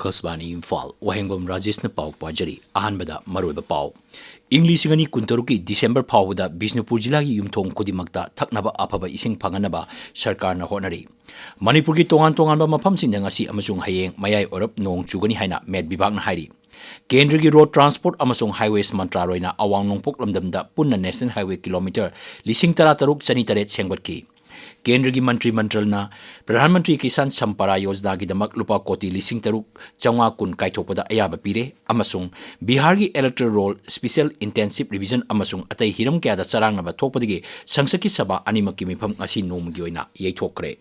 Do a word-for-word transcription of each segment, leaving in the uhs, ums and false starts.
ꯑꯀꯥꯁꯕꯥꯅꯤ ꯏꯝꯐꯥꯜ, ꯋꯥꯍꯦꯡꯕꯝ ꯔꯥꯖꯦꯁꯅ ꯄꯥꯎ ꯄꯥꯖꯔꯤ꯫ ꯑꯍꯥꯟꯕꯗ ꯃꯔꯨꯑꯣꯏꯕ ꯄꯥꯎ꯫ ꯏꯪ ꯂꯤꯁꯤꯡ ꯑꯅꯤ ꯀꯨꯟꯇꯔꯨꯛꯀꯤ ꯗꯤꯁꯦꯝꯕꯔ ꯐꯥꯎꯕꯗ ꯕꯤꯁꯅꯨꯄꯨꯔ ꯖꯤꯂꯥꯒꯤ ꯌꯨꯝꯊꯣꯡ ꯈꯨꯗꯤꯡꯃꯛꯇ ꯊꯛꯅꯕ ꯑꯐꯕ ꯏꯁꯤꯡ ꯐꯪꯍꯟꯅꯕ ꯁꯔꯀꯥꯔꯅ ꯍꯣꯠꯅꯔꯤ꯫ ꯃꯅꯤꯄꯨꯔꯒꯤ ꯇꯣꯉꯥꯟ ꯇꯣꯉꯥꯟꯕ ꯃꯐꯝꯁꯤꯡꯗ ꯉꯁꯤ ꯑꯃꯁꯨꯡ ꯍꯌꯦꯡ ꯃꯌꯥꯏ ꯑꯣꯏꯔꯞ ꯅꯣꯡ ꯆꯨꯒꯅꯤ ꯍꯥꯏꯅ ꯃꯦꯠ ꯕꯤꯚꯥꯒꯅ ꯍꯥꯏꯔꯤ꯫ ꯀꯦꯟꯗ꯭ꯔꯒꯤ ꯔꯣꯗ ꯇ꯭ꯔꯥꯟꯁꯄꯣꯔꯠ ꯑꯃꯁꯨꯡ ꯍꯥꯏꯋꯦꯁ ꯃꯟꯇ꯭ꯔꯥꯂꯣꯏꯅ ꯑꯋꯥꯡ ꯅꯣꯡꯄꯣꯛ ꯂꯝꯗꯝꯗ ꯄꯨꯟꯅ ꯅꯦꯁꯅꯦꯜ ꯍꯥꯏꯋꯦ ꯀꯤꯂꯣꯃꯤꯇꯔ ꯂꯤꯁꯤꯡ ꯇꯔꯥꯇꯔꯨꯛ ꯆꯅꯤ ꯇꯔꯦꯠ ꯁꯦꯝꯒꯠꯈꯤ꯫ ꯀꯦꯟꯗ꯭ꯔꯒꯤ ꯃꯟꯇ꯭ꯔꯤ ꯃꯟꯗꯜꯅ ꯄ꯭ꯔꯙꯥꯟ ꯃꯟꯇ꯭ꯔꯤ ꯀꯤꯁꯥꯟ ꯁꯝꯄꯥꯗꯥ ꯌꯣꯖꯅꯥꯒꯤꯗꯃꯛ ꯂꯨꯄꯥ ꯀꯣꯇꯤ ꯂꯤꯁꯤꯡ ꯇꯔꯨꯛ ꯆꯥꯝꯃꯉꯥ ꯀꯨꯟ ꯀꯥꯏꯊꯣꯛꯄꯗ ꯑꯌꯥꯕ ꯄꯤꯔꯦ ꯑꯃꯁꯨꯡ ꯕꯤꯍꯥꯔꯒꯤ electoral roll, special intensive revision ꯑꯃꯁꯨꯡ ꯑꯇꯩ ꯍꯤꯔꯝ ꯀꯌꯥꯗ ꯆꯔꯥꯡꯅꯕ ꯊꯣꯛꯄꯗꯒꯤ ꯁꯪꯁꯠꯀꯤ ꯁꯚꯥ ꯑꯅꯤꯃꯛꯀꯤ ꯃꯤꯐꯝ ꯉꯁꯤ ꯅꯣꯡꯃꯒꯤ ꯑꯣꯏꯅ ꯌꯩꯊꯣꯛꯈ꯭ꯔꯦ꯫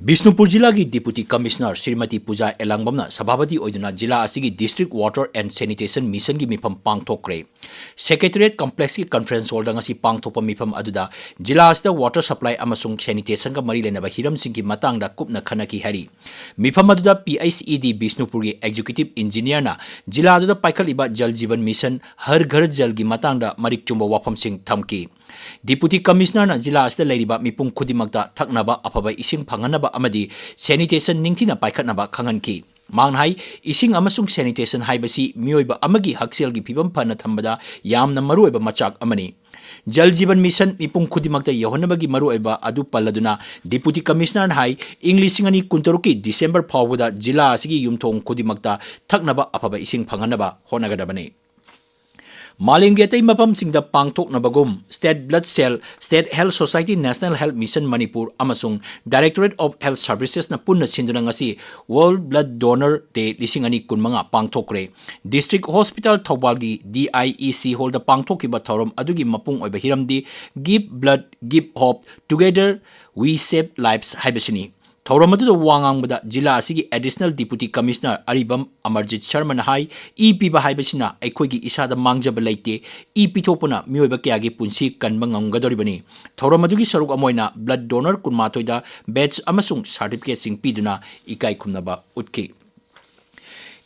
ꯕꯤꯁꯅꯨꯄꯨꯔ ꯖꯤꯂꯥꯒꯤ Deputy Commissioner ꯁ꯭ꯔꯤꯃꯇꯤ ꯄꯨꯖꯥ ꯑꯦꯂꯥꯡꯕꯝꯅ ꯁꯚꯥꯄꯇꯤ ꯑꯣꯏꯗꯨꯅ ꯖꯤꯂꯥ ꯑꯁꯤꯒꯤ District Water and Sanitation Missionꯒꯤ ꯃꯤꯐꯝ ꯄꯥꯡꯊꯣꯛꯈ꯭ꯔꯦ꯫ Secretariat Complexꯀꯤ conference hallꯗ ꯉꯁꯤ ꯄꯥꯡꯊꯣꯛꯄ ꯃꯤꯐꯝ ꯑꯗꯨꯗ ꯖꯤꯂꯥ ꯑꯁꯤꯗ water supply ꯑꯃꯁꯨꯡ sanitationꯒ ꯃꯔꯤ ꯂꯩꯅꯕ ꯍꯤꯔꯝꯁꯤꯡꯒꯤ ꯃꯇꯥꯡꯗ ꯀꯨꯞꯅ ꯈꯟꯅꯈꯤ ꯍꯥꯏꯔꯤ꯫ ꯃꯤꯐꯝ ꯑꯗꯨꯗ PHED ꯕꯤꯁꯅꯨꯄꯨꯔꯒꯤ Executive Engineerꯅ ꯖꯤꯂꯥ ꯑꯗꯨꯗ ꯄꯥꯏꯈꯠꯂꯤꯕ Jal Jeevan Mission, Har Ghar Jalꯒꯤ ꯃꯇꯥꯡꯗ ꯃꯔꯤꯛ ꯆꯨꯝꯕ ꯋꯥꯐꯝꯁꯤꯡ ꯊꯝꯈꯤ꯫ Deputy Commissionerꯅ ꯖꯤꯂꯥ ꯑꯁꯤꯗ ꯂꯩꯔꯤꯕ ꯃꯤꯄꯨꯝ ꯈꯨꯗꯤꯡꯃꯛꯇ ꯊꯛꯅꯕ ꯑꯐꯕ ꯏꯁꯤꯡ ꯐꯪꯍꯟꯅꯕ ꯑꯃꯗꯤ sanitation ꯅꯤꯡꯊꯤꯅ ꯄꯥꯏꯈꯠꯅꯕ ꯈꯪꯍꯟꯈꯤ꯫ ꯃꯍꯥꯛꯅ ꯍꯥꯏ, ꯏꯁꯤꯡ ꯑꯃꯁꯨꯡ sanitation ꯍꯥꯏꯕꯁꯤ ꯃꯤꯑꯣꯏꯕ ꯑꯃꯒꯤ ꯍꯛꯁꯦꯜꯒꯤ ꯐꯤꯕꯝ ꯐꯅ ꯊꯝꯕꯗ ꯌꯥꯝꯅ ꯃꯔꯨꯑꯣꯏꯕ ꯃꯆꯥꯛ ꯑꯃꯅꯤ꯫ Jal Jeevan Mission ꯃꯤꯄꯨꯝ ꯈꯨꯗꯤꯡꯃꯛꯇ ꯌꯧꯍꯟꯅꯕꯒꯤ ꯃꯔꯨꯑꯣꯏꯕ ꯑꯗꯨ ꯄꯜꯂꯗꯨꯅ Deputy Commissionerꯅ ꯍꯥꯏ, ꯏꯪ ꯂꯤꯁꯤꯡ ꯑꯅꯤ ꯀꯨꯟꯇꯔꯨꯛꯀꯤ ꯗꯤꯁꯦꯝꯕꯔ ꯐꯥꯎꯕꯗ ꯖꯤꯂꯥ ꯑꯁꯤꯒꯤ ꯌꯨꯝꯊꯣꯡ ꯈꯨꯗꯤꯡꯃꯛꯇ ꯊꯛꯅꯕ ꯑꯐꯕ ꯏꯁꯤꯡ ꯐꯪꯍꯟꯅꯕ ꯍꯣꯠꯅꯒꯗꯕꯅꯤ꯫ ꯃꯥꯂꯦꯝꯒꯤ ꯑꯇꯩ ꯃꯐꯝꯁꯤꯡꯗ ꯄꯥꯡꯊꯣꯛꯅꯕꯒꯨꯝ State Blood Cell, State Health Society, National Health Mission Manipur ꯑꯃꯁꯨꯡ Directorate of Health Servicesꯅ ꯄꯨꯟꯅ ꯁꯤꯟꯗꯨꯅ ꯉꯁꯤ World Blood Donor Day ꯂꯤꯁꯤꯡ ꯑꯅꯤ ꯀꯨꯟꯃꯉꯥ ꯄꯥꯡꯊꯣꯛꯈ꯭ꯔꯦ꯫ District Hospital ꯊꯧꯕꯥꯜꯒꯤ DIEC hallꯗ ꯄꯥꯡꯊꯣꯛꯈꯤꯕ ꯊꯧꯔꯝ ꯑꯗꯨꯒꯤ ꯃꯄꯨꯡ ꯑꯣꯏꯕ ꯍꯤꯔꯝꯗꯤ Give Blood, Give Hope, Together We Save Lives ꯍꯥꯏꯕꯁꯤꯅꯤ꯫ ꯊꯧꯔꯝ ꯑꯗꯨꯗ ꯋꯥ ꯉꯥꯡꯕꯗ ꯖꯤꯂꯥ ꯑꯁꯤꯒꯤ Additional Deputy Commissioner ꯑꯔꯤꯕꯝ ꯑꯃꯔꯖꯤꯠ ꯁꯔꯃꯅ ꯍꯥꯏ, ꯏ ꯄꯤꯕ ꯍꯥꯏꯕꯁꯤꯅ ꯑꯩꯈꯣꯏꯒꯤ ꯏꯁꯥꯗ ꯃꯥꯡꯖꯕ ꯂꯩꯇꯦ, ꯏ ꯄꯤꯊꯣꯛꯄꯅ ꯃꯤꯑꯣꯏꯕ ꯀꯌꯥꯒꯤ ꯄꯨꯟꯁꯤ ꯀꯟꯕ ꯉꯝꯒꯗꯧꯔꯤꯕꯅꯤ꯫ ꯊꯧꯔꯝ ꯑꯗꯨꯒꯤ ꯁꯔꯨꯛ ꯑꯃ ꯑꯣꯏꯅ blood donor ꯀꯨꯟꯃꯥꯊꯣꯏꯗ badge ꯑꯃꯁꯨꯡ certificateꯁꯤꯡ ꯄꯤꯗꯨꯅ ꯏꯀꯥꯏ ꯈꯨꯝꯅꯕ ꯎꯠꯈꯤ꯫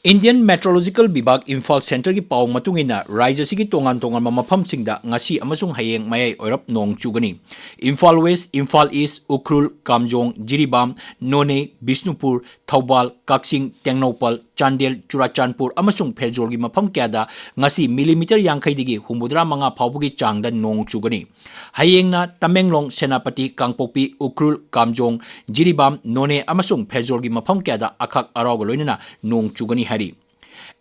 Indian Meteorological Vibhag Imphal Centreꯒꯤ ꯄꯥꯎ ꯃꯇꯨꯡ ꯏꯟꯅ, ꯔꯥꯖ꯭ꯌ ꯑꯁꯤꯒꯤ ꯇꯣꯉꯥꯟ ꯇꯣꯉꯥꯟꯕ ꯃꯐꯝꯁꯤꯡꯗ ꯉꯁꯤ ꯑꯃꯁꯨꯡ ꯍꯌꯦꯡ ꯃꯌꯥꯏ ꯑꯣꯏꯔꯞ ꯅꯣꯡ ꯆꯨꯒꯅꯤ꯫ ꯏꯝꯐꯥꯜ ꯋꯦꯁ, ꯏꯝꯐꯥꯜ ꯏꯁ, ꯎꯈ꯭ꯔꯨꯜ, ꯀꯥꯝꯖꯣꯡ, ꯖꯤꯔꯤꯕꯥꯝ, ꯅꯣꯅꯦ, ꯕꯤꯁꯅꯨꯄꯨꯔ, ꯊꯧꯕꯥꯜ, ꯀꯛꯆꯤꯡ, ꯇꯦꯡꯅꯧꯄꯜ, ꯆꯥꯟꯗꯦꯜ, ꯆꯨꯔꯥꯆꯥꯟꯄꯨꯔ ꯑꯃꯁꯨꯡ ꯐꯦꯔꯖꯣꯜꯒꯤ ꯃꯐꯝ ꯀꯌꯥꯗ ꯉꯁꯤ ꯃꯤꯂꯤꯃꯤꯇꯔ ꯌꯥꯡꯈꯩꯗꯒꯤ ꯍꯨꯝꯐꯨꯇꯔꯥ ꯃꯉꯥ ꯐꯥꯎꯕꯒꯤ ꯆꯥꯡꯗ ꯅꯣꯡ ꯆꯨꯒꯅꯤ꯫ ꯍꯌꯦꯡꯅ ꯇꯃꯦꯡꯂꯣꯡ, ꯁꯦꯅꯥꯄꯇꯤ, ꯀꯥꯡꯄꯣꯛꯄꯤ, ꯎꯈ꯭ꯔꯨꯜ, ꯀꯥꯝꯖꯣꯡ, ꯖꯤꯔꯤꯕꯥꯝ, ꯅꯣꯅꯦ ꯑꯃꯁꯨꯡ ꯐꯦꯔꯖꯣꯜꯒꯤ ꯃꯐꯝ ꯀꯌꯥꯗ ꯑꯈꯥꯛ ꯑꯔꯥꯎꯒ ꯂꯣꯏꯅꯅ ꯅꯣꯡ ꯆꯨꯒꯅꯤ ꯍꯥꯏꯔꯤ꯫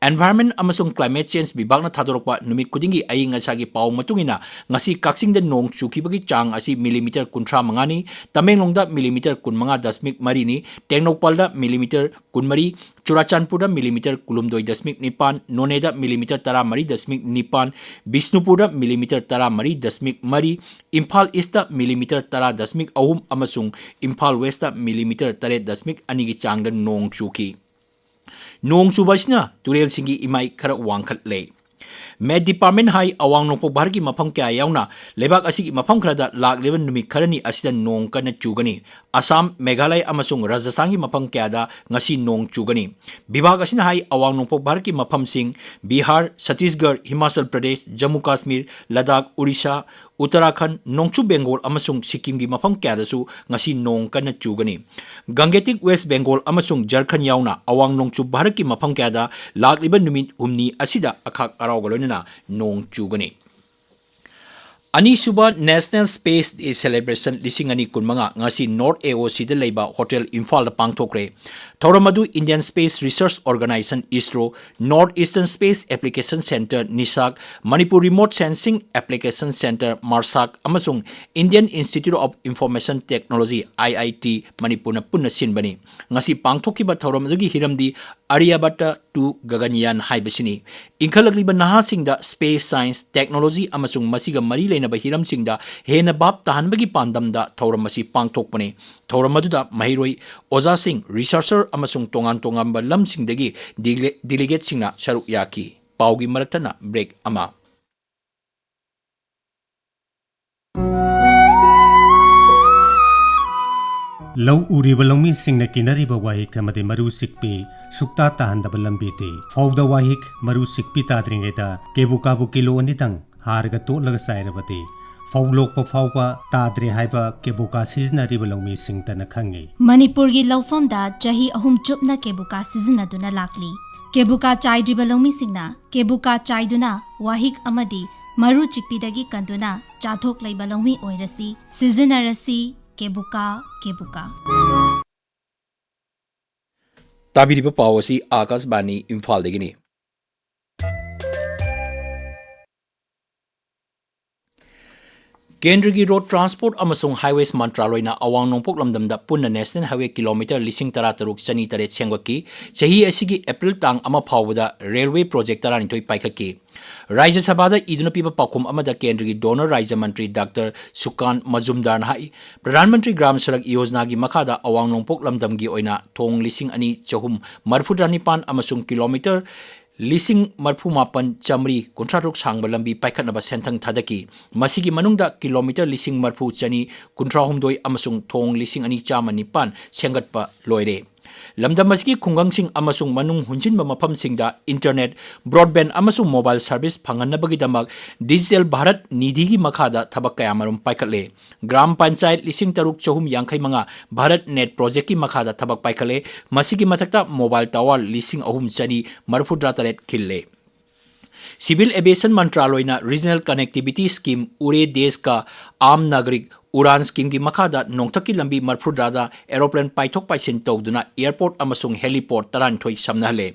Environment ꯑꯃꯁꯨꯡ Climate Change ꯕꯤꯚꯥꯒꯅ ꯊꯥꯗꯣꯔꯛꯄ ꯅꯨꯃꯤꯠ ꯈꯨꯗꯤꯡꯒꯤ ꯑꯏꯪ ꯑꯁꯥꯒꯤ ꯄꯥꯎ ꯃꯇꯨꯡ ꯏꯟꯅ, ꯉꯁꯤ ꯀꯛꯆꯤꯡꯗ ꯅꯣꯡ ꯆꯨꯈꯤꯕꯒꯤ ꯆꯥꯡ ꯑꯁꯤ ꯃꯤꯂꯤꯃꯤꯇꯔ ꯀꯨꯟꯊ꯭ꯔꯥ ꯃꯉꯥꯅꯤ, ꯇꯃꯦꯡꯂꯣꯡꯗ ꯃꯤꯂꯤꯃꯤꯇꯔ ꯀꯨꯟꯃꯉꯥ ꯗꯁꯃꯤꯛ ꯃꯔꯤꯅꯤ, ꯇꯦꯡꯅꯧꯄꯜꯗ ꯃꯤꯂꯤꯃꯤꯇꯔ ꯀꯨꯟꯃꯔꯤ, ꯆꯨꯔꯥꯆꯥꯟꯄꯨꯔꯗ ꯃꯤꯂꯤꯃꯤꯇꯔ ꯀꯨꯟꯍꯨꯝꯗꯣꯏ ꯗꯁꯃꯤꯛ ꯅꯤꯄꯥꯟ, ꯅꯣꯅꯦꯗ ꯃꯤꯂꯤꯃꯤꯇꯔ ꯇꯔꯥꯃꯔꯤ ꯗꯁꯃꯤꯛ ꯅꯤꯄꯥꯟ, ꯕꯤꯁꯅꯨꯄꯨꯔꯗ ꯃꯤꯂꯤꯃꯤꯇꯔ ꯇꯔꯥꯃꯔꯤ ꯗꯁꯃꯤꯛ ꯃꯔꯤ, ꯏꯝꯐꯥꯜ ꯏꯁꯇ ꯃꯤꯂꯤꯃꯤꯇꯔ ꯇꯔꯥ ꯗꯁꯃꯤꯛ ꯑꯍꯨꯝ ꯑꯃꯁꯨꯡ ꯏꯝꯐꯥꯜ ꯋꯦꯁꯇ ꯃꯤꯂꯤꯃꯤꯇꯔ ꯇꯔꯦꯠ ꯗꯁꯃꯤꯛ ꯑꯅꯤꯒꯤ ꯆꯥꯡꯗ ꯅꯣꯡ ꯆꯨꯈꯤ꯫ ꯅꯣꯡ ꯆꯨꯕ ꯑꯁꯤꯅ ꯇꯨꯔꯦꯜꯁꯤꯡꯒꯤ ꯏꯃꯥꯏ ꯈꯔ ꯋꯥꯡꯈꯠꯂꯦ꯫ Met Department ꯍꯥꯏ, ꯑꯋꯥꯡ ꯅꯣꯡꯄꯣꯛ ꯚꯥꯔꯠꯀꯤ ꯃꯐꯝ ꯀꯌꯥ ꯌꯥꯎꯅ ꯂꯩꯕꯥꯛ ꯑꯁꯤꯒꯤ ꯃꯐꯝ ꯈꯔꯗ ꯂꯥꯛꯂꯤꯕ ꯅꯨꯃꯤꯠ ꯈꯔꯅꯤ ꯑꯁꯤꯗ ꯅꯣꯡ ꯀꯟꯅ ꯆꯨꯒꯅꯤ꯫ ꯑꯁꯥꯝ, ꯃꯦꯘꯥꯂꯌ ꯑꯃꯁꯨꯡ ꯔꯥꯖꯁꯊꯥꯟꯒꯤ ꯃꯐꯝ ꯀꯌꯥꯗ ꯉꯁꯤ ꯅꯣꯡ ꯆꯨꯒꯅꯤ꯫ ꯕꯤꯚꯥꯒ ꯑꯁꯤꯅ ꯍꯥꯏ, ꯑꯋꯥꯡ ꯅꯣꯡꯄꯣꯛ ꯚꯥꯔꯠꯀꯤ ꯃꯐꯝꯁꯤꯡ ꯕꯤꯍꯥꯔ, ꯆꯇꯤꯁꯒꯔ, ꯍꯤꯃꯥꯆꯜ ꯄ꯭ꯔꯗꯦꯁ, ꯖꯝꯃꯨ ꯀꯥꯁꯃꯤꯔ, ꯂꯗꯥꯈ, ꯎꯔꯤꯁꯥ, ꯎꯠꯇꯔꯥꯈꯟꯗ, ꯅꯣꯡꯆꯨꯞ ꯕꯦꯡꯒꯣꯜ ꯑꯃꯁꯨꯡ ꯁꯤꯛꯀꯤꯝꯒꯤ ꯃꯐꯝ ꯀꯌꯥꯗꯁꯨ ꯉꯁꯤ ꯅꯣꯡ ꯀꯟꯅ ꯆꯨꯒꯅꯤ꯫ ꯒꯪꯒꯦꯇꯤꯛ ꯋꯦꯁ ꯕꯦꯡꯒꯣꯜ ꯑꯃꯁꯨꯡ ꯖꯔꯈꯟꯗ ꯌꯥꯎꯅ ꯑꯋꯥꯡ ꯅꯣꯡꯆꯨꯞ ꯚꯥꯔꯠꯀꯤ ꯃꯐꯝ ꯀꯌꯥꯗ ꯂꯥꯛꯂꯤꯕ ꯅꯨꯃꯤꯠ ꯍꯨꯝꯅꯤ ꯑꯁꯤꯗ ꯑꯈꯥꯛ ꯑꯔꯥꯎꯒ ꯂꯣꯏꯅꯅ ꯅꯣꯡ ꯆꯨꯒꯅꯤ꯫ ꯑꯅꯤꯁꯨꯕ National Space Day Celebration ꯂꯤꯁꯤꯡ ꯑꯅꯤ ꯀꯨꯟꯃꯉꯥ ꯉꯁꯤ North A O Cꯗ ꯂꯩꯕ ꯍꯣꯇꯦꯜ ꯏꯝꯐꯥꯜꯗ ꯄꯥꯡꯊꯣꯛꯈ꯭ꯔꯦ꯫ ꯊꯧꯔꯝ ꯑꯗꯨ Indian Space Research Organisation, ISRO, North Eastern Space Application Centre, NISAC, Manipur Remote Sensing Application Centre, MARSAC, ꯑꯃꯁꯨꯡ Indian Institute of Information Technology, IIT, ꯃꯅꯤꯄꯨꯔꯅ ꯄꯨꯟꯅ ꯁꯤꯟꯕꯅꯤ꯫ ꯉꯁꯤ ꯄꯥꯡꯊꯣꯛꯈꯤꯕ ꯊꯧꯔꯝ ꯑꯗꯨꯒꯤ ꯍꯤꯔꯝꯗꯤ Aryabhatta to Gaganyaan ꯍꯥꯏꯕꯁꯤꯅꯤ꯫ ꯏꯟꯈꯠꯂꯛꯂꯤꯕ ꯅꯍꯥꯁꯤꯡꯗ space science, technology ꯑꯃꯁꯨꯡ ꯃꯁꯤꯒ ꯃꯔꯤ ꯂꯩꯅꯕ ꯍꯤꯔꯝꯁꯤꯡꯗ ꯍꯦꯟꯅ ꯚꯥꯞ ꯇꯥꯍꯟꯕꯒꯤ ꯄꯥꯟꯗꯝꯗ ꯊꯧꯔꯝ ꯑꯁꯤ ꯄꯥꯡꯊꯣꯛꯄꯅꯤ꯫ ꯊꯧꯔꯝ ꯑꯗꯨꯗ ꯃꯍꯩꯔꯣꯏ, ꯑꯣꯖꯥꯁꯤꯡ, researcher ꯑꯃꯁꯨꯡ ꯇꯣꯉꯥꯟ ꯇꯣꯉꯥꯟꯕ ꯂꯝꯁꯤꯡꯗꯒꯤ dele-, delegateꯁꯤꯡꯅ ꯁꯔꯨꯛ ꯌꯥꯈꯤ꯫ ꯄꯥꯎꯒꯤ ꯃꯔꯛ ꯊꯠꯅ break ꯑꯃ꯫ ꯂꯧ ꯎꯔꯤꯕ ꯂꯧꯃꯤꯁꯤꯡꯅ ꯀꯤꯅꯔꯤꯕ ꯋꯥꯍꯤꯛ ꯑꯃꯗꯤ ꯃꯔꯨ ꯆꯤꯛꯄꯤ ꯁꯨꯛꯇꯥ ꯇꯥꯍꯟꯗꯕ ꯂꯝꯕꯤꯗꯤ ꯐꯧꯗ ꯋꯥꯍꯤꯛ ꯃꯔꯨ ꯆꯤꯛꯄꯤ ꯇꯥꯗ꯭ꯔꯤꯉꯩꯗ ꯀꯦꯕꯨꯀꯥꯕꯨ ꯀꯤꯂꯣ ꯑꯅꯤꯗꯪ ꯍꯥꯔꯒ ꯇꯣꯠꯂꯒ ꯆꯥꯏꯔꯕꯗꯤ ꯐꯧ ꯂꯣꯛꯄ ꯐꯥꯎꯕ ꯇꯥꯗ꯭ꯔꯦ ꯍꯥꯏꯕ ꯀꯦꯕꯨꯀꯥ ꯁꯤꯖꯤꯟꯅꯔꯤꯕ ꯂꯧꯃꯤꯁꯤꯡꯇꯅ ꯈꯪꯉꯤ꯫ ꯃꯅꯤꯄꯨꯔꯒꯤ ꯂꯧꯐꯝꯗ ꯆꯍꯤ ꯑꯍꯨꯝ ꯆꯨꯞꯅ ꯀꯦꯕꯨꯀꯥ ꯁꯤꯖꯤꯟꯅꯗꯨꯅ ꯂꯥꯛꯂꯤ꯫ ꯀꯦꯕꯨꯀꯥ ꯆꯥꯏꯗ꯭ꯔꯤꯕ ꯂꯧꯃꯤꯁꯤꯡꯅ ꯀꯦꯕꯨꯀꯥ ꯆꯥꯏꯗꯨꯅ ꯋꯥꯍꯤꯛ ꯑꯃꯗꯤ ꯃꯔꯨ ꯆꯤꯛꯄꯤꯗꯒꯤ ꯀꯟꯗꯨꯅ ꯆꯥꯊꯣꯛ ꯂꯩꯕ ꯂꯧꯃꯤ ꯑꯣꯏꯔꯁꯤ, ꯁꯤꯖꯤꯟꯅꯔꯁꯤ꯫ ꯀꯦꯕꯨꯀꯥ, ꯀꯦꯕꯨꯀꯥ꯫ ꯇꯥꯕꯤꯔꯤꯕ ꯄꯥꯎ ꯑꯁꯤ ꯑꯥꯀꯥꯁꯕꯥꯅꯤ ꯏꯝꯐꯥꯜꯗꯒꯤꯅꯤ꯫ ꯀꯦꯟꯗ꯭ꯔꯒꯤ ꯔꯣꯗ ꯇ꯭ꯔꯥꯟꯁꯄꯣꯔꯠ ꯑꯃꯁꯨꯡ ꯍꯥꯏꯋꯦꯁ ꯃꯟꯇ꯭ꯔꯥꯂꯣꯏꯅ ꯑꯋꯥꯡ ꯅꯣꯡꯄꯣꯛ ꯂꯝꯗꯝꯗ ꯄꯨꯟꯅ ꯅꯦꯁꯅꯦꯜ ꯍꯥꯏꯋꯦ ꯀꯤꯂꯣꯃꯤꯇꯔ ꯂꯤꯁꯤꯡ ꯇꯔꯥ ꯇꯔꯨꯛ ꯆꯅꯤ ꯇꯔꯦꯠ ꯁꯦꯝꯒꯠꯈꯤ꯫ ꯆꯍꯤ ꯑꯁꯤꯒꯤ ꯑꯦꯄ꯭ꯔꯤꯜ ꯇꯥꯡ ꯑꯃ ꯐꯥꯎꯕꯗ ꯔꯦꯜꯋꯦ ꯄ꯭ꯔꯣꯖꯦꯛ ꯇꯔꯥꯅꯤꯊꯣꯏ ꯄꯥꯏꯈꯠꯈꯤ꯫ ꯔꯥꯖ꯭ꯌ ꯁꯚꯥꯗ ꯏꯗꯨꯅ ꯄꯤꯕ ꯄꯥꯎꯈꯨꯝ ꯑꯃꯗ ꯀꯦꯟꯗ꯭ꯔꯒꯤ ꯗꯣꯅꯔ ꯔꯥꯖ꯭ꯌ ꯃꯟꯇ꯭ꯔꯤ ꯗꯥꯛꯇꯔ ꯁꯨꯀꯥꯟ ꯃꯖꯨꯝꯗꯥꯔꯅ ꯍꯥꯏ, ꯄ꯭ꯔꯙꯥꯟ ꯃꯟꯇ꯭ꯔꯤ ꯒ꯭ꯔꯥꯝ ꯁꯔꯛ ꯌꯣꯖꯅꯥꯒꯤ ꯃꯈꯥꯗ ꯑꯋꯥꯡ ꯅꯣꯡꯄꯣꯛ ꯂꯝꯗꯝꯒꯤ ꯑꯣꯏꯅ ꯊꯣꯡ ꯂꯤꯁꯤꯡ ꯑꯅꯤ ꯆꯍꯨꯝ ꯃꯔꯤꯐꯨꯇꯔꯥ ꯅꯤꯄꯥꯟ ꯑꯃꯁꯨꯡ ꯀꯤꯂꯣꯃꯤꯇꯔ ꯂꯤꯁꯤꯡ ꯃꯔꯤꯐꯨ ꯃꯥꯄꯟ ꯆꯥꯃꯔꯤ ꯀꯨꯟꯊ꯭ꯔꯥ ꯇꯔꯨꯛ ꯁꯥꯡꯕ ꯂꯝꯕꯤ ꯄꯥꯏꯈꯠꯅꯕ ꯁꯦꯟꯊꯪ ꯊꯥꯗꯈꯤ꯫ ꯃꯁꯤꯒꯤ ꯃꯅꯨꯡꯗ ꯀꯤꯂꯣꯃꯤꯇꯔ ꯂꯤꯁꯤꯡ ꯃꯔꯤꯐꯨ ꯆꯅꯤ ꯀꯨꯟꯊ꯭ꯔꯥ ꯍꯨꯝꯗꯣꯏ ꯑꯃꯁꯨꯡ ꯊꯣꯡ ꯂꯤꯁꯤꯡ ꯑꯅꯤ ꯆꯥꯝꯃ ꯅꯤꯄꯥꯟ ꯁꯦꯝꯒꯠꯄ ꯂꯣꯏꯔꯦ꯫ ꯂꯝꯗꯝ ꯑꯁꯤꯒꯤ ꯈꯨꯡꯒꯪꯁꯤꯡ ꯑꯃꯁꯨꯡ ꯃꯅꯨꯡ ꯍꯨꯟꯖꯤꯟꯕ ꯃꯐꯝꯁꯤꯡꯗ ꯏꯟꯇꯔꯅꯦꯠ, ꯕ꯭ꯔꯣꯗꯕꯦꯟꯗ ꯑꯃꯁꯨꯡ ꯃꯣꯕꯥꯏꯜ ꯁꯔꯚꯤꯁ ꯐꯪꯍꯟꯅꯕꯒꯤꯗꯃꯛ ꯗꯤꯖꯤꯇꯦꯜ ꯚꯥꯔꯠ ꯅꯤꯙꯤꯒꯤ ꯃꯈꯥꯗ ꯊꯕꯛ ꯀꯌꯥꯃꯔꯨꯝ ꯄꯥꯏꯈꯠꯂꯦ꯫ ꯒ꯭ꯔꯥꯝ ꯄꯟꯆꯥꯌꯠ ꯂꯤꯁꯤꯡ ꯇꯔꯨꯛ ꯆꯍꯨꯝ ꯌꯥꯡꯈꯩ ꯃꯉꯥ ꯚꯥꯔꯠ ꯅꯦꯠ ꯄ꯭ꯔꯣꯖꯦꯛꯀꯤ ꯃꯈꯥꯗ ꯊꯕꯛ ꯄꯥꯏꯈꯠꯂꯦ꯫ ꯃꯁꯤꯒꯤ ꯃꯊꯛꯇ ꯃꯣꯕꯥꯏꯜ ꯇꯥꯋꯔ ꯂꯤꯁꯤꯡ ꯑꯍꯨꯝ ꯆꯅꯤ ꯃꯔꯤꯐꯨꯇꯔꯥ ꯇꯔꯦꯠ ꯈꯤꯜꯂꯦ꯫ ꯁꯤꯚꯤꯜ ꯑꯦꯚꯤꯌꯦꯁꯟ ꯃꯟꯇ꯭ꯔꯥꯂꯣꯏꯅ ꯔꯤꯖꯅꯦꯜ ꯀꯅꯦꯛꯇꯤꯚꯤꯇꯤ ꯁ꯭ꯀꯤꯝ ꯎꯔꯦ ꯗꯦꯁ ꯀ ꯑꯥꯝ ꯅꯥꯒꯔꯤꯛ ꯎꯔꯥꯟ ꯁ꯭ꯀꯤꯝꯒꯤ ꯃꯈꯥꯗ ꯅꯣꯡꯊꯛꯀꯤ ꯂꯝꯕꯤ ꯃꯔꯤꯐꯨꯇꯔꯥꯗ ꯑꯦꯔꯣꯄ꯭ꯂꯦꯟ ꯄꯥꯏꯊꯣꯛ ꯄꯥꯏꯁꯤꯟ ꯇꯧꯗꯨꯅ ꯑꯦꯌꯔꯄꯣꯔꯠ ꯑꯃꯁꯨꯡ ꯍꯦꯂꯤꯄꯣꯔꯠ ꯇꯔꯥꯅꯤꯊꯣꯏ ꯁꯝꯅꯍꯜꯂꯦ꯫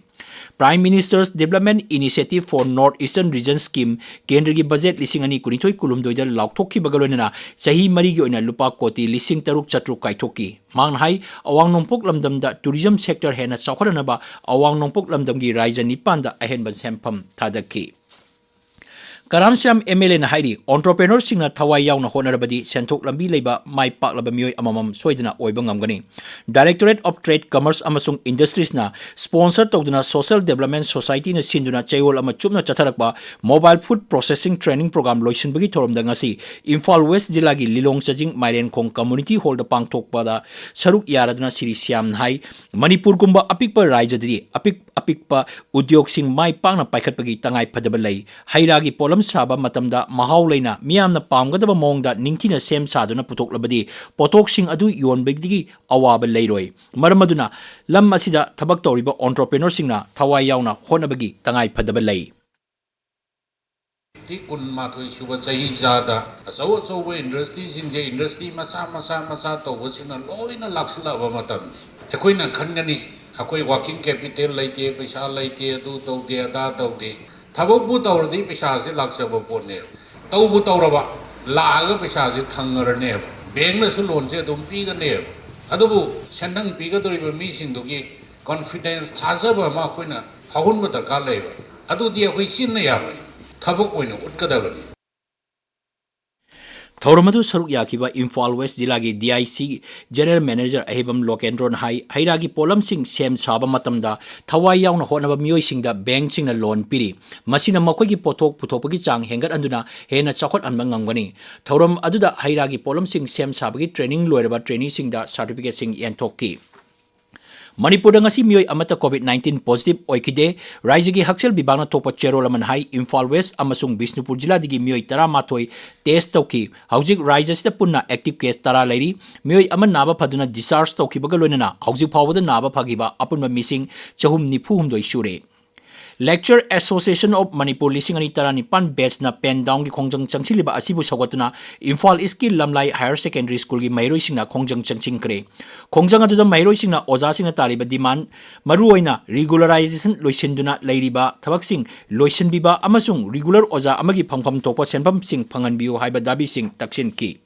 Prime Minister's Development Initiative for North Eastern Region Scheme ꯀꯦꯟꯗ꯭ꯔꯒꯤ ꯕꯖꯦꯠ ꯂꯤꯁꯤꯡ ꯑꯅꯤ ꯀꯨꯟꯅꯤꯊꯣꯏ ꯀꯨꯟꯍꯨꯝꯗꯣꯏꯗ ꯂꯥꯎꯊꯣꯛꯈꯤꯕꯒ ꯂꯣꯏꯅꯅ ꯆꯍꯤ ꯃꯔꯤꯒꯤ ꯑꯣꯏꯅ ꯂꯨꯄꯥ ꯀꯣꯇꯤ ꯂꯤꯁꯤꯡ ꯇꯔꯨꯛ ꯆꯥꯇ꯭ꯔꯨꯛ ꯀꯥꯏꯊꯣꯛꯈꯤ꯫ ꯃꯍꯥꯛꯅ ꯍꯥꯏ, ꯑꯋꯥꯡ ꯅꯣꯡꯄꯣꯛ ꯂꯝꯗꯝꯗ ꯇꯨꯔꯤꯖꯝ ꯁꯦꯛꯇꯔ ꯍꯦꯟꯅ ꯆꯥꯎꯈꯠꯍꯟꯅꯕ ꯑꯋꯥꯡ ꯅꯣꯡꯄꯣꯛ ꯂꯝꯗꯝꯒꯤ ꯔꯥꯖ꯭ꯌ ꯅꯤꯄꯥꯟꯗ ꯑꯍꯦꯟꯕ ꯁꯦꯟꯐꯝ ꯊꯥꯗꯈꯤ꯫ ꯀꯔꯥꯝ ꯁ꯭ꯌꯥꯝ ꯑꯦꯝ ꯑꯦꯜ ꯑꯦꯅ ꯍꯥꯏꯔꯤ, entrepreneurꯁꯤꯡꯅ ꯊꯋꯥꯏ ꯌꯥꯎꯅ ꯍꯣꯠꯅꯔꯕꯗꯤ ꯁꯦꯟꯊꯣꯛ ꯂꯝꯕꯤ ꯂꯩꯕ ꯃꯥꯏ ꯄꯥꯛꯂꯕ ꯃꯤꯑꯣꯏ ꯑꯃꯃꯝ ꯁꯣꯏꯗꯅ ꯑꯣꯏꯕ ꯉꯝꯒꯅꯤ꯫ Directorate of Trade, Commerce ꯑꯃꯁꯨꯡ Industriesꯅ sponsor ꯇꯧꯗꯨꯅ Social Development Societyꯅ ꯁꯤꯟꯗꯨꯅ ꯆꯌꯣꯜ ꯑꯃ ꯆꯨꯞꯅ ꯆꯠꯊꯔꯛꯄ Mobile Food Processing Training Program ꯂꯣꯏꯁꯤꯟꯕꯒꯤ ꯊꯧꯔꯝꯗ ꯉꯁꯤ ꯏꯝꯐꯥꯜ ꯋꯦꯁ ꯖꯤꯂꯥꯒꯤ ꯂꯤꯂꯣꯡ ꯆꯥꯖꯤꯡ ꯃꯥꯏꯔꯦꯟꯈꯣꯡ Community Hallꯗ ꯄꯥꯡꯊꯣꯛꯄꯗ ꯁꯔꯨꯛ ꯌꯥꯔꯗꯨꯅ ꯁ꯭ꯔꯤ ꯁ꯭ꯌꯥꯝꯅ ꯍꯥꯏ, ꯃꯅꯤꯄꯨꯔꯒꯨꯝꯕ ꯑꯄꯤꯛꯄ ꯔꯥꯏꯖ꯭ꯌꯗꯗꯤ ꯑꯄꯤꯛ ꯑꯄꯤꯛꯄ ꯎꯗ꯭ꯌꯣꯒꯁꯤꯡ ꯃꯥꯏ ꯄꯥꯛꯅ ꯄꯥꯏꯈꯠꯄꯒꯤ ꯇꯉꯥꯏ ꯐꯗꯕ ꯂꯩ꯫ ꯍꯩ ꯔꯥꯒꯤ ꯄꯣꯠꯂꯝ ꯁꯥꯕ ꯃꯇꯝꯗ ꯃꯍꯥꯎ ꯂꯩꯅ ꯃꯤꯌꯥꯝꯅ ꯄꯥꯝꯒꯗꯕ ꯃꯑꯣꯡꯗ ꯅꯤꯡꯊꯤꯅ ꯁꯦꯝ ꯁꯥꯗꯨꯅ ꯄꯨꯊꯣꯛꯂꯕꯗꯤ ꯄꯣꯠꯊꯣꯛꯁꯤꯡ ꯑꯗꯨ ꯌꯣꯟꯕꯒꯤ ꯑꯋꯥꯕ ꯂꯩꯔꯣꯏ꯫ ꯃꯔꯝ ꯑꯗꯨꯅ ꯂꯝ ꯑꯁꯤꯗ ꯊꯕꯛ ꯇꯧꯔꯤꯕ entrepreneurꯁꯤꯡꯅ ꯊꯋꯥꯏ ꯌꯥꯎꯅ ꯍꯣꯠꯅꯕꯒꯤ ꯇꯉꯥꯏ ꯐꯗꯕ ꯂꯩ꯫ ꯀꯨꯟꯃꯥꯊꯣꯏ ꯁꯨꯕ ꯆꯍꯤ ꯆꯥꯗ ꯑꯆꯧ ꯑꯆꯧꯕ industryꯁꯤꯡꯁꯦ, industry ꯃꯆꯥ ꯃꯆꯥ ꯃꯆꯥ ꯇꯧꯕꯁꯤꯡꯅ ꯂꯣꯏꯅ ꯂꯥꯛꯁꯤꯜꯂꯛꯑꯕ ꯃꯇꯝꯅꯤ꯫ ꯑꯩꯈꯣꯏꯅ ꯈꯟꯒꯅꯤ, "ꯑꯩꯈꯣꯏ working capital ꯂꯩꯇꯦ, ꯄꯩꯁꯥ ꯂꯩꯇꯦ, ꯑꯗꯨ ꯇꯧꯗꯦ, ꯑꯗꯥ ꯇꯧꯗꯦ"꯫ ꯊꯕꯛꯄꯨ ꯇꯧꯔꯗꯤ ꯄꯩꯁꯥꯁꯦ ꯂꯥꯛꯆꯕ ꯄꯣꯠꯅꯦꯕ꯫ ꯇꯧꯕꯨ ꯇꯧꯔꯕ, ꯂꯥꯛꯑꯒ ꯄꯩꯁꯥꯁꯦ ꯊꯪꯉꯔꯅꯦꯕ꯫ Bankꯅꯁꯨ loanꯁꯦ ꯑꯗꯨꯝ ꯄꯤꯒꯅꯦꯕ꯫ ꯑꯗꯨꯕꯨ ꯁꯦꯟꯊꯪ ꯄꯤꯒꯗꯧꯔꯤꯕ ꯃꯤꯁꯤꯡꯗꯨꯒꯤ confidence, ꯊꯥꯖꯕ ꯑꯃ ꯑꯩꯈꯣꯏꯅ ꯐꯥꯎꯍꯟꯕ ꯗꯔꯀꯥꯔ ꯂꯩꯕ꯫ ꯑꯗꯨꯗꯤ ꯑꯩꯈꯣꯏ ꯆꯤꯟꯅ ꯌꯥꯔꯣꯏ, ꯊꯕꯛ ꯑꯣꯏꯅ ꯎꯠꯀꯗꯕꯅꯤ꯫ ꯊꯧꯔꯝ ꯑꯗꯨ ꯁꯔꯨꯛ ꯌꯥꯈꯤꯕ ꯏꯝꯐꯥꯜ ꯋꯦꯁ ꯖꯤꯂꯥꯒꯤ D I C General Manager ꯑꯍꯩꯕꯝ ꯂꯣꯀꯦꯟꯗ꯭ꯔꯣꯅ ꯍꯥꯏ, ꯍꯩ ꯔꯥꯒꯤ ꯄꯣꯠꯂꯝꯁꯤꯡ ꯁꯦꯝ ꯁꯥꯕ ꯃꯇꯝꯗ ꯊꯋꯥꯏ ꯌꯥꯎꯅ ꯍꯣꯠꯅꯕ ꯃꯤꯑꯣꯏꯁꯤꯡꯗ bankꯁꯤꯡꯅ loan ꯄꯤꯔꯤ꯫ ꯃꯁꯤꯅ ꯃꯈꯣꯏꯒꯤ ꯄꯣꯠꯊꯣꯛ ꯄꯨꯊꯣꯛꯄꯒꯤ ꯆꯥꯡ ꯍꯦꯟꯒꯠꯍꯟꯗꯨꯅ ꯍꯦꯟꯅ ꯆꯥꯎꯈꯠꯍꯟꯕ ꯉꯝꯒꯅꯤ꯫ ꯊꯧꯔꯝ ꯑꯗꯨꯗ ꯍꯩ ꯔꯥꯒꯤ ꯄꯣꯠꯂꯝꯁꯤꯡ ꯁꯦꯝ ꯁꯥꯕꯒꯤ training ꯂꯣꯏꯔꯕ traineeꯁꯤꯡꯗ certificateꯁꯤꯡ ꯌꯦꯟꯊꯣꯛꯈꯤ꯫ ꯃꯅꯤꯄꯨꯔꯗ ꯉꯁꯤ ꯃꯤꯑꯣꯏ ꯑꯃꯠꯇ COVID nineteen positive ꯑꯣꯏꯈꯤꯗꯦ꯫ ꯔꯥꯏꯖ꯭ꯌꯒꯤ ꯍꯛꯁꯦꯜ ꯕꯤꯚꯥꯒꯅ ꯊꯣꯛꯄ ꯆꯦꯔꯣꯜ ꯑꯃꯅ ꯍꯥꯏ, ꯏꯝꯐꯥꯜ ꯋꯦꯁ ꯑꯃꯁꯨꯡ ꯕꯤꯁꯅꯨꯄꯨꯔ ꯖꯤꯂꯥꯗꯒꯤ ꯃꯤꯑꯣꯏ ꯇꯔꯥꯃꯥꯊꯣꯏ test ꯇꯧꯈꯤ꯫ ꯍꯧꯖꯤꯛ ꯔꯥꯏꯖ꯭ꯌ ꯑꯁꯤꯗ ꯄꯨꯟꯅ active case ꯇꯔꯥ ꯂꯩꯔꯤ꯫ ꯃꯤꯑꯣꯏ ꯑꯃ ꯅꯥꯕ ꯐꯗꯨꯅ discharge ꯇꯧꯈꯤꯕꯒ ꯂꯣꯏꯅꯅ ꯍꯧꯖꯤꯛ ꯐꯥꯎꯕꯗ ꯅꯥꯕ ꯐꯈꯤꯕ ꯑꯄꯨꯟꯕ ꯃꯤꯁꯤꯡ ꯆꯍꯨꯝ ꯅꯤꯐꯨ ꯍꯨꯝꯗꯣꯏ ꯁꯨꯔꯦ꯫ Lecturer Association of Manipur ꯂꯤꯁꯤꯡ ꯑꯅꯤ ꯇꯔꯥꯅꯤꯄꯥꯟ batchꯅ pen downꯒꯤ ꯈꯣꯡꯖꯪ ꯆꯪꯁꯤꯜꯂꯤꯕ ꯑꯁꯤꯕꯨ ꯁꯧꯒꯠꯇꯨꯅ ꯏꯝꯐꯥꯜ ꯏꯁꯀꯤ ꯂꯝꯂꯥꯏ Higher Secondary Schoolꯒꯤ ꯃꯍꯩꯔꯣꯏꯁꯤꯡꯅ ꯈꯣꯡꯖꯪ ꯆꯪꯁꯤꯟꯈ꯭ꯔꯦ꯫ ꯈꯣꯡꯖꯪ ꯑꯗꯨꯗ ꯃꯍꯩꯔꯣꯏꯁꯤꯡꯅ ꯑꯣꯖꯥꯁꯤꯡꯅ ꯇꯥꯔꯤꯕ demand, ꯃꯔꯨꯑꯣꯏꯅ regularization ꯂꯣꯏꯁꯤꯟꯗꯨꯅ ꯂꯩꯔꯤꯕ ꯊꯕꯛꯁꯤꯡ ꯂꯣꯏꯁꯤꯟꯕꯤꯕ ꯑꯃꯁꯨꯡ regular ꯑꯣꯖꯥ ꯑꯃꯒꯤ ꯐꯪꯐꯝ ꯊꯣꯛꯄ ꯁꯦꯟꯐꯝꯁꯤꯡ ꯐꯪꯍꯟꯕꯤꯌꯨ ꯍꯥꯏꯕ ꯗꯥꯕꯤꯁꯤꯡ ꯇꯛꯁꯤꯟꯈꯤ꯫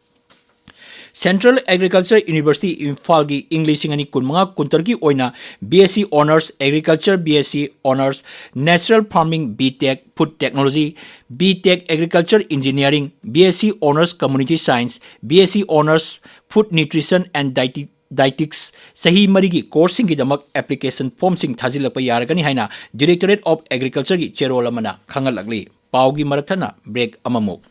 Central Agriculture University ꯏꯝꯐꯥꯜꯒꯤ ꯏꯪ ꯂꯤꯁꯤꯡ ꯑꯅꯤ ꯀꯨꯟꯃꯉꯥ ꯀꯨꯟꯇꯔꯨꯛꯀꯤ ꯑꯣꯏꯅ B S C Honours Agriculture, B S C Honours Natural Farming, B Tech Food Technology, B Tech Agriculture Engineering, B S C Honours Community Science, B S C Honours Food Nutrition and Dieti- Dietetics ꯆꯍꯤ ꯃꯔꯤꯒꯤ ꯀꯣꯔꯁꯁꯤꯡꯒꯤꯗꯃꯛ application ꯐꯣꯔꯝꯁꯤꯡ ꯊꯥꯖꯤꯜꯂꯛꯄ ꯌꯥꯔꯒꯅꯤ ꯍꯥꯏꯅ Directorate of Agricultureꯒꯤ ꯆꯦꯔꯣꯜ ꯑꯃꯅ ꯈꯪꯍꯜꯂꯛꯂꯤ꯫ ꯄꯥꯎꯒꯤ ꯃꯔꯛꯊꯠꯅ break ꯑꯃꯃꯨꯛ꯫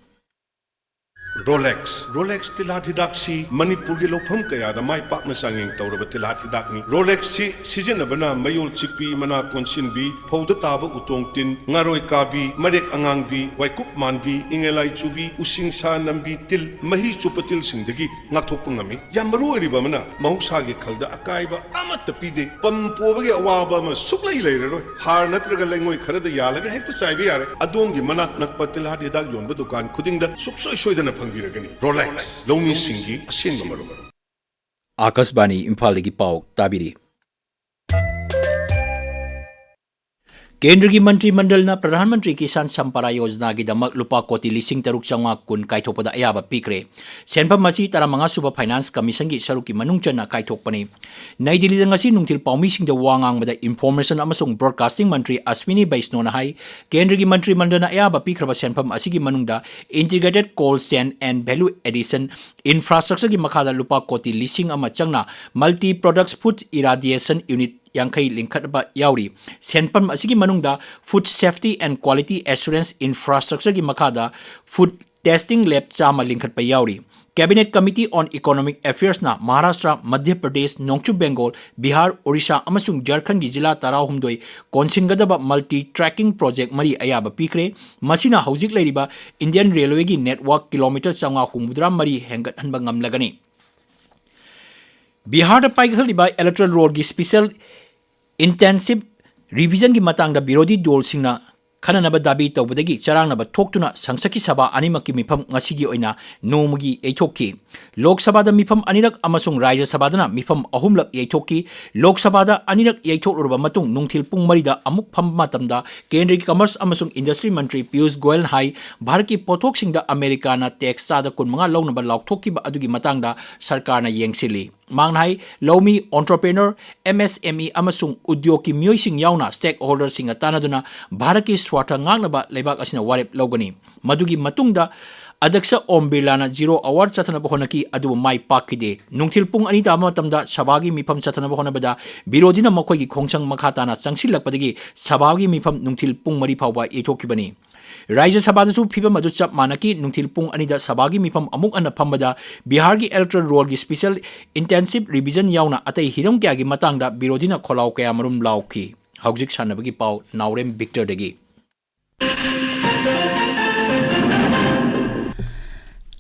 Rolex. Rolex ꯇꯤꯜꯍꯥꯠ ꯍꯤꯗꯥꯛꯁꯤ ꯃꯅꯤꯄꯨꯔꯒꯤ ꯂꯧꯐꯝ ꯀꯌꯥꯗ ꯃꯥꯏ ꯄꯥꯛꯅ ꯆꯥꯡꯌꯦꯡ ꯇꯧꯔꯕ ꯇꯤꯜꯍꯥꯠ ꯍꯤꯗꯥꯛꯅꯤ꯫ ꯔꯣꯂꯦꯛꯁꯁꯤ ꯁꯤꯖꯤꯟꯅꯕꯅ ꯃꯌꯣꯜ ꯆꯤꯛꯄꯤ, ꯃꯅꯥ ꯀꯣꯟꯁꯤꯟꯕꯤ, ꯐꯧꯗ ꯇꯥꯕ ꯎꯇꯣꯡ ꯇꯤꯟ, ꯉꯥꯔꯣꯏ ꯀꯥꯕꯤ, ꯃꯔꯦꯛ ꯑꯉꯥꯡꯕꯤ, ꯋꯥꯏꯀꯨꯞ ꯃꯥꯟꯕꯤ, ꯏꯪꯉꯦꯂꯥꯏ ꯆꯨꯕꯤ, ꯎꯁꯤꯡꯁꯥ ꯅꯝꯕꯤ ꯇꯤꯜ, ꯃꯍꯤ ꯆꯨꯞꯄ ꯇꯤꯜꯁꯤꯡꯗꯒꯤ ꯉꯥꯛꯊꯣꯛꯄ ꯉꯝꯃꯤ꯫ ꯌꯥꯝ ꯃꯔꯨ ꯑꯣꯏꯔꯤꯕ ꯑꯃꯅ, ꯃꯍꯧꯁꯥꯒꯤ ꯈꯜꯗ ꯑꯀꯥꯏꯕ ꯑꯃꯠꯇ ꯄꯤꯗꯦ꯫ ꯄꯝ ꯄꯣꯕꯒꯤ ꯑꯋꯥꯕ ꯑꯃ ꯁꯨꯛꯂꯩ ꯂꯩꯔꯔꯣꯏ꯫ ꯍꯥꯔ ꯅꯠꯇ꯭ꯔꯒ ꯂꯩꯉꯣꯏ ꯈꯔꯗ ꯌꯥꯜꯂꯒ ꯍꯦꯛꯇ ꯆꯥꯏꯕ ꯌꯥꯔꯦ꯫ ꯑꯗꯣꯝꯒꯤ ꯃꯅꯥꯛ ꯅꯛꯄ ꯇꯤꯜꯍꯥꯠ ꯍꯤꯗꯥꯛ ꯌꯣꯟꯕ ꯗꯨꯀꯥꯟ ꯈꯨꯗꯤꯡꯗ ꯁꯨꯛꯁꯣꯏ ꯁꯣꯏꯗꯅ ꯐꯪꯕꯤꯔꯒꯅꯤ꯫ ꯔꯣꯂꯦꯛꯁ, ꯂꯧꯃꯤꯁꯤꯡꯒꯤ ꯑꯁꯦꯡꯕ ꯃꯔꯨꯞ꯫ ꯑꯥꯀꯥꯁꯕꯥꯅꯤ ꯏꯝꯐꯥꯜꯗꯒꯤ ꯄꯥꯎ ꯇꯥꯕꯤꯔꯤ꯫ ꯀꯦꯟꯗ꯭ꯔꯒꯤ ꯃꯟꯇ꯭ꯔꯤ ꯃꯟꯗꯜꯅ ꯄ꯭ꯔꯙꯥꯟ ꯃꯟꯇ꯭ꯔꯤ ꯀꯤꯁꯥꯟ ꯁꯝꯄꯥꯗꯥ ꯌꯣꯖꯅꯥꯒꯤꯗꯃꯛ ꯂꯨꯄꯥ ꯀꯣꯇꯤ ꯂꯤꯁꯤꯡ ꯇꯔꯨꯛ ꯆꯥꯝꯃꯉꯥ ꯀꯨꯟ ꯀꯥꯏꯊꯣꯛꯄꯗ ꯑꯌꯥꯕ ꯄꯤꯈ꯭ꯔꯦ꯫ ꯁꯦꯟꯐꯝ ꯑꯁꯤ ꯇꯔꯥꯃꯉꯥ ꯁꯨꯕ ꯐꯥꯏꯅꯥꯟꯁ ꯀꯃꯤꯁꯟꯒꯤ ꯁꯔꯨꯛꯀꯤ ꯃꯅꯨꯡ ꯆꯟꯅ ꯀꯥꯏꯊꯣꯛꯄꯅꯤ꯫ ꯅꯩ ꯗꯤꯜꯂꯤꯗ ꯉꯁꯤ ꯅꯨꯡꯊꯤꯜ ꯄꯥꯎꯃꯤꯁꯤꯡꯗ ꯋꯥ ꯉꯥꯡꯕꯗ ꯏꯟꯐꯣꯔꯃꯦꯁꯟ ꯑꯃꯁꯨꯡ ꯕ꯭ꯔꯣꯗꯀꯥꯁꯇꯤꯡ ꯃꯟꯇ꯭ꯔꯤ ꯑꯁ꯭ꯋꯤꯅꯤ ꯕꯩꯁꯅꯣꯅ ꯍꯥꯏ, ꯀꯦꯟꯗ꯭ꯔꯒꯤ ꯃꯟꯇ꯭ꯔꯤ ꯃꯟꯗꯜꯅ ꯑꯌꯥꯕ ꯄꯤꯈ꯭ꯔꯕ ꯁꯦꯟꯐꯝ ꯑꯁꯤꯒꯤ ꯃꯅꯨꯡꯗ Integrated Cold Chain and Value Addition Infrastructureꯒꯤ ꯃꯈꯥꯗ ꯂꯨꯄꯥ ꯀꯣꯇꯤ ꯂꯤꯁꯤꯡ ꯑꯃ ꯆꯪꯅ Multi Products Food Irradiation Unit ꯌꯥꯡꯈꯩ ꯂꯤꯡꯈꯠꯄ ꯌꯥꯎꯔꯤ꯫ ꯁꯦꯟꯐꯝ ꯑꯁꯤꯒꯤ ꯃꯅꯨꯡꯗ Food Safety and Quality Assurance Infrastructureꯒꯤ ꯃꯈꯥꯗ Food Testing Lab ꯆꯥꯝꯃ ꯂꯤꯡꯈꯠꯄ ꯌꯥꯎꯔꯤ꯫ Cabinet Committee on Economic Affairsꯅ Maharashtra, Madhya Pradesh, ꯅꯣꯡꯆꯨꯞ ꯕꯦꯡꯒꯣꯜ, ꯕꯤꯍꯥꯔ, ꯑꯣꯔꯤꯁꯥ ꯑꯃꯁꯨꯡ ꯖꯔꯈꯟꯒꯤ ꯖꯤꯂꯥ ꯇꯔꯥꯍꯨꯝꯗꯣꯏ ꯀꯣꯟꯁꯤꯟꯒꯗꯕ Multi Tracking Project ꯃꯔꯤ ꯑꯌꯥꯕ ꯄꯤꯈ꯭ꯔꯦ꯫ ꯃꯁꯤꯅ ꯍꯧꯖꯤꯛ ꯂꯩꯔꯤꯕ Indian Railwayꯒꯤ network ꯀꯤꯂꯣꯃꯤꯇꯔ ꯆꯥꯝꯃꯉꯥ ꯍꯨꯝꯐꯨꯇꯔꯥ ꯃꯔꯤ ꯍꯦꯟꯒꯠꯍꯟꯕ ꯉꯝꯂꯒꯅꯤ꯫ ꯕꯤꯍꯥꯔꯗ ꯄꯥꯏꯈꯠꯂꯤꯕ electoral rollꯒꯤ special intensive revisionꯒꯤ ꯃꯇꯥꯡꯗ ꯕꯤꯔꯣꯙꯤ ꯗꯣꯜꯁꯤꯡꯅ ꯈꯟꯅꯅꯕ ꯗꯥꯕꯤ ꯇꯧꯕꯗꯒꯤ ꯆꯔꯥꯡꯅꯕ ꯊꯣꯛꯇꯨꯅ ꯁꯪꯁꯛꯀꯤ ꯁꯚꯥ ꯑꯅꯤꯃꯛꯀꯤ ꯃꯤꯐꯝ ꯉꯁꯤꯒꯤ ꯑꯣꯏꯅ ꯅꯣꯡꯃꯒꯤ ꯌꯩꯊꯣꯛꯈꯤ꯫ ꯂꯣꯛ ꯁꯚꯥꯗ ꯃꯤꯐꯝ ꯑꯅꯤꯔꯛ ꯑꯃꯁꯨꯡ ꯔꯥꯖ꯭ꯌ ꯁꯚꯥꯗꯅ ꯃꯤꯐꯝ ꯑꯍꯨꯝꯂꯛ ꯌꯩꯊꯣꯛꯈꯤ꯫ ꯂꯣꯛ ꯁꯚꯥꯗ ꯑꯅꯤꯔꯛ ꯌꯩꯊꯣꯛꯂꯨꯔꯕ ꯃꯇꯨꯡ ꯅꯨꯡꯊꯤꯜ ꯄꯨꯡ ꯃꯔꯤꯗ ꯑꯃꯨꯛ ꯐꯝꯕ ꯃꯇꯝꯗ ꯀꯦꯟꯗ꯭ꯔꯒꯤ ꯀꯃꯔꯁ ꯑꯃꯁꯨꯡ ꯏꯟꯗꯁꯇ꯭ꯔꯤ ꯃꯟꯇ꯭ꯔꯤ ꯄꯤꯌꯨꯁ ꯒꯣꯌꯜꯅ ꯍꯥꯏ, ꯚꯥꯔꯠꯀꯤ ꯄꯣꯠꯊꯣꯛꯁꯤꯡꯗ ꯑꯃꯦꯔꯤꯀꯥꯅ ꯇꯦꯛꯁ ꯆꯥꯗ ꯀꯨꯟꯃꯉꯥ ꯂꯧꯅꯕ ꯂꯥꯎꯊꯣꯛꯈꯤꯕ ꯑꯗꯨꯒꯤ ꯃꯇꯥꯡꯗ ꯁꯔꯀꯥꯔꯅ ꯌꯦꯡꯁꯤꯜꯂꯤ꯫ ꯃꯍꯥꯛꯅ ꯍꯥꯏ, ꯂꯧꯃꯤ, ꯑꯣꯟꯇꯔꯄ꯭ꯔꯦꯅꯔ, ꯑꯦꯝ ꯑꯦꯁ ꯑꯦꯝ ꯏ ꯑꯃꯁꯨꯡ ꯎꯗ꯭ꯌꯣꯒꯀꯤ ꯃꯤꯑꯣꯏꯁꯤꯡ ꯌꯥꯎꯅ ꯁ꯭ꯇꯦꯛꯍꯣꯜꯗꯔꯁꯤꯡꯒ ꯇꯥꯟꯅꯗꯨꯅ ꯚꯥꯔꯠꯀꯤ ꯁ꯭ꯋꯥꯔꯊ ꯉꯥꯛꯅꯕ ꯂꯩꯕꯥꯛ ꯑꯁꯤꯅ ꯋꯥꯔꯦꯞ ꯂꯧꯒꯅꯤ꯫ ꯃꯗꯨꯒꯤ ꯃꯇꯨꯡꯗ ꯑꯗ꯭ꯌꯛꯁ ꯑꯣꯝ ꯕꯤꯔꯂꯥꯅ ꯖꯤꯔꯣ ꯑꯋꯥꯔ ꯆꯠꯊꯅꯕ ꯍꯣꯠꯅꯈꯤ, ꯑꯗꯨꯕꯨ ꯃꯥꯏ ꯄꯥꯛꯈꯤꯗꯦ꯫ ꯅꯨꯡꯊꯤꯜ ꯄꯨꯡ ꯑꯅꯤ ꯇꯥꯕ ꯃꯇꯝꯗ ꯁꯚꯥꯒꯤ ꯃꯤꯐꯝ ꯆꯠꯊꯅꯕ ꯍꯣꯠꯅꯕꯗ ꯕꯤꯔꯣꯙꯤꯅ ꯃꯈꯣꯏꯒꯤ ꯈꯣꯡꯁꯪ ꯃꯈꯥ ꯇꯥꯅ ꯆꯪꯁꯤꯜꯂꯛꯄꯗꯒꯤ ꯁꯚꯥꯒꯤ ꯃꯤꯐꯝ ꯅꯨꯡꯊꯤꯜ ꯄꯨꯡ ꯃꯔꯤ ꯐꯥꯎꯕ ꯌꯩꯊꯣꯛꯈꯤꯕꯅꯤ꯫ ꯔꯥꯖ꯭ꯌ ꯁꯚꯥꯗꯁꯨ ꯐꯤꯚꯝ ꯑꯗꯨ ꯆꯞ ꯃꯥꯟꯅꯈꯤ꯫ ꯅꯨꯡꯊꯤꯜ ꯄꯨꯡ ꯑꯅꯤꯗ ꯁꯚꯥꯒꯤ ꯃꯤꯐꯝ ꯑꯃꯨꯛ ꯍꯟꯅ ꯐꯝꯕꯗ ꯕꯤꯍꯥꯔꯒꯤ electoral rollꯒꯤ special intensive revision ꯌꯥꯎꯅ ꯑꯇꯩ ꯍꯤꯔꯝ ꯀꯌꯥꯒꯤ ꯃꯇꯥꯡꯗ ꯕꯤꯔꯣꯙꯤꯅ ꯈꯣꯜꯂꯥꯎ ꯀꯌꯥꯃꯔꯨꯝ ꯂꯥꯎꯈꯤ꯫ ꯍꯧꯖꯤꯛ ꯁꯥꯟꯅꯕꯒꯤ ꯄꯥꯎ, ꯅꯥꯎꯔꯦꯝ ꯕꯤꯛꯇꯔꯗꯒꯤ꯫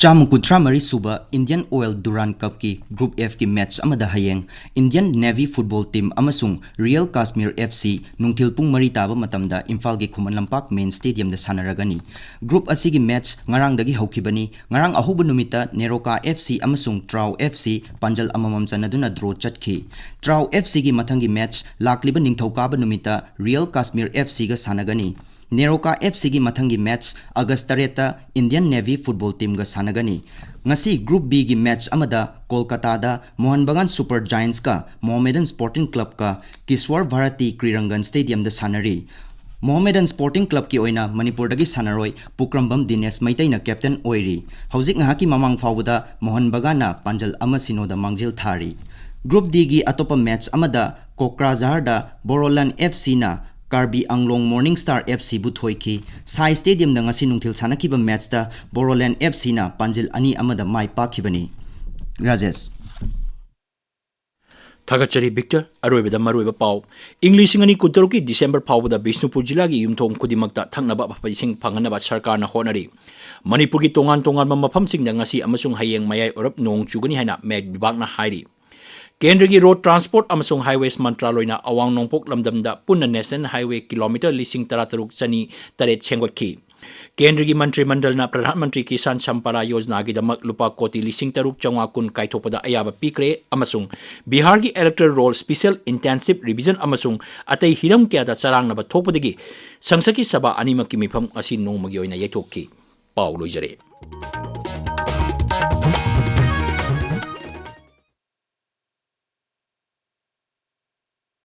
ꯆꯥꯝꯃ ꯀꯨꯟꯊ꯭ꯔꯥ ꯃꯔꯤ ꯁꯨꯕ Indian Oil Durand Cupꯀꯤ Group Fꯀꯤ match ꯑꯃꯗ ꯍꯌꯦꯡ Indian Navy football team ꯑꯃꯁꯨꯡ Real Kashmir F C ꯅꯨꯡꯊꯤꯜ ꯄꯨꯡ ꯃꯔꯤ ꯇꯥꯕ ꯃꯇꯝꯗ ꯏꯝꯐꯥꯜꯒꯤ ꯈꯨꯃꯟ ꯂꯝꯄꯥꯛ main stadiumꯗ ꯁꯥꯟꯅꯔꯒꯅꯤ꯫ Group ꯑꯁꯤꯒꯤ match ꯉꯔꯥꯡꯗꯒꯤ ꯍꯧꯈꯤꯕꯅꯤ꯫ ꯉꯔꯥꯡ ꯑꯍꯧꯕ ꯅꯨꯃꯤꯠꯇ ꯅꯦꯔꯣꯀꯥ F C ꯑꯃꯁꯨꯡ ꯇ꯭ꯔꯥꯎ F C ꯄꯥꯟꯖꯜ ꯑꯃꯃꯝ ꯆꯟꯅꯗꯨꯅ draw ꯆꯠꯈꯤ꯫ ꯇ꯭ꯔꯥꯎ F Cꯒꯤ ꯃꯊꯪꯒꯤ match ꯂꯥꯛꯂꯤꯕ ꯅꯤꯡꯊꯧꯀꯥꯕ ꯅꯨꯃꯤꯠꯇ Real Kashmir F Cꯒ ꯁꯥꯟꯅꯒꯅꯤ꯫ ꯅꯦꯔꯣꯀꯥ F Cꯒꯤ ꯃꯊꯪꯒꯤ match August ꯇꯔꯦꯠꯇ Indian Navy football teamꯒ ꯁꯥꯟꯅꯒꯅꯤ꯫ ꯉꯁꯤ Group Bꯒꯤ match ꯑꯃꯗ ꯀꯣꯜꯀꯇꯥꯗ Mohan ꯕꯒꯥꯟ Super Giantsꯀ Mohammedan Sporting Clubꯀ ꯀꯤꯁ꯭ꯋꯔ Bharti ꯀ꯭ꯔꯤꯔꯪꯒꯟ stadiumꯗ ꯁꯥꯟꯅꯔꯤ꯫ Mohammedan Sporting Clubꯀꯤ ꯑꯣꯏꯅ ꯃꯅꯤꯄꯨꯔꯗꯒꯤ ꯁꯥꯟꯅꯔꯣꯏ ꯄꯨꯀ꯭ꯔꯝꯕꯝ ꯗꯤꯅꯦꯁ ꯃꯩꯇꯩꯅ captain ꯑꯣꯏꯔꯤ꯫ ꯍꯧꯖꯤꯛ ꯉꯥꯏꯍꯥꯛꯀꯤ ꯃꯃꯥꯡ ꯐꯥꯎꯕꯗ ꯃꯣꯍꯟ ꯕꯒꯥꯟꯅ ꯄꯥꯟꯖꯜ ꯑꯃ ꯁꯤꯅꯣꯗ ꯃꯥꯡꯖꯤꯜ ꯊꯥꯔꯤ꯫ Group Dꯒꯤ ꯑꯇꯣꯞꯄ match ꯑꯃꯗ ꯀꯣꯀ꯭ꯔꯥꯖꯍꯥꯔꯗ ꯕꯣꯔꯣꯂꯦꯟ F Cꯅ ꯀꯥꯔꯕꯤ ꯑꯪꯂꯣꯡ Morning Star F Cꯕꯨ ꯊꯣꯏꯈꯤ꯫ ꯁꯥꯏ stadiumꯗ ꯉꯁꯤ ꯅꯨꯡꯊꯤꯜ ꯁꯥꯟꯅꯈꯤꯕ matchꯇ ꯕꯣꯔꯣꯂꯦꯟ F Cꯅ ꯄꯥꯟꯖꯤꯜ ꯑꯅꯤ ꯑꯃꯗ ꯃꯥꯏ ꯄꯥꯛꯈꯤꯕꯅꯤ꯫ ꯔꯥꯖꯦꯁ꯫ ꯊꯥꯒꯠꯆꯔꯤ ꯕꯤꯛꯇꯔ꯫ ꯑꯔꯣꯏꯕꯗ ꯃꯔꯨꯑꯣꯏꯕ ꯄꯥꯎ꯫ ꯏꯪ ꯂꯤꯁꯤꯡ ꯑꯅꯤ ꯀꯨꯟꯇꯔꯨꯛꯀꯤ December ꯐꯥꯎꯕꯗ ꯕꯤꯁꯅꯨꯄꯨꯔ ꯖꯤꯂꯥꯒꯤ ꯌꯨꯝꯊꯣꯡ ꯈꯨꯗꯤꯡꯃꯛꯇ ꯊꯛꯅꯕ ꯑꯐꯕ ꯏꯁꯤꯡ ꯐꯪꯍꯟꯅꯕ ꯁꯔꯀꯥꯔꯅ ꯍꯣꯠꯅꯔꯤ꯫ ꯃꯅꯤꯄꯨꯔꯒꯤ ꯇꯣꯉꯥꯟ ꯇꯣꯉꯥꯟꯕ ꯃꯐꯝꯁꯤꯡꯗ ꯉꯁꯤ ꯑꯃꯁꯨꯡ ꯍꯌꯦꯡ ꯃꯌꯥꯏ ꯑꯣꯏꯔꯞ ꯅꯣꯡ ꯆꯨꯒꯅꯤ ꯍꯥꯏꯅ ꯃꯦꯠ ꯕꯤꯚꯥꯒꯅ ꯍꯥꯏꯔꯤ꯫ ꯀꯦꯟꯗ꯭ꯔꯒꯤ ꯔꯣꯗ ꯇ꯭ꯔꯥꯟꯁꯄꯣꯔꯠ ꯑꯃꯁꯨꯡ ꯍꯥꯏꯋꯦꯁ ꯃꯟꯇ꯭ꯔꯥꯂꯣꯏꯅ ꯑꯋꯥꯡ ꯅꯣꯡꯄꯣꯛ ꯂꯝꯗꯝꯗ ꯄꯨꯟꯅ ꯅꯦꯁꯅꯦꯜ ꯍꯥꯏꯋꯦ ꯀꯤꯂꯣꯃꯤꯇꯔ ꯂꯤꯁꯤꯡ ꯇꯔꯥ ꯇꯔꯨꯛ ꯆꯅꯤ ꯇꯔꯦꯠ ꯁꯦꯝꯒꯠꯈꯤ꯫ ꯀꯦꯟꯗ꯭ꯔꯒꯤ ꯃꯟꯇ꯭ꯔꯤ ꯃꯟꯗꯜꯅ ꯄ꯭ꯔꯙꯥꯟ ꯃꯟꯇ꯭ꯔꯤ ꯀꯤꯁꯥꯟ ꯁꯝꯄꯥꯗꯥ ꯌꯣꯖꯅꯥꯒꯤꯗꯃꯛ ꯂꯨꯄꯥ ꯀꯣꯇꯤ ꯂꯤꯁꯤꯡ ꯇꯔꯨꯛ ꯆꯥꯝꯃꯉꯥ ꯀꯨꯟ ꯀꯥꯏꯊꯣꯛꯄꯗ ꯑꯌꯥꯕ ꯄꯤꯈ꯭ꯔꯦ ꯑꯃꯁꯨꯡ ꯕꯤꯍꯥꯔꯒꯤ electoral roll, special intensive revision ꯑꯃꯁꯨꯡ ꯑꯇꯩ ꯍꯤꯔꯝ ꯀꯌꯥꯗ ꯆꯔꯥꯡꯅꯕ ꯊꯣꯛꯄꯗꯒꯤ ꯁꯪꯁꯠꯀꯤ ꯁꯚꯥ ꯑꯅꯤꯃꯛꯀꯤ ꯃꯤꯐꯝ ꯉꯁꯤ ꯅꯣꯡꯃꯒꯤ ꯑꯣꯏꯅ ꯌꯩꯊꯣꯛꯈꯤ꯫ ꯄꯥꯎ ꯂꯣꯏꯖꯔꯦ꯫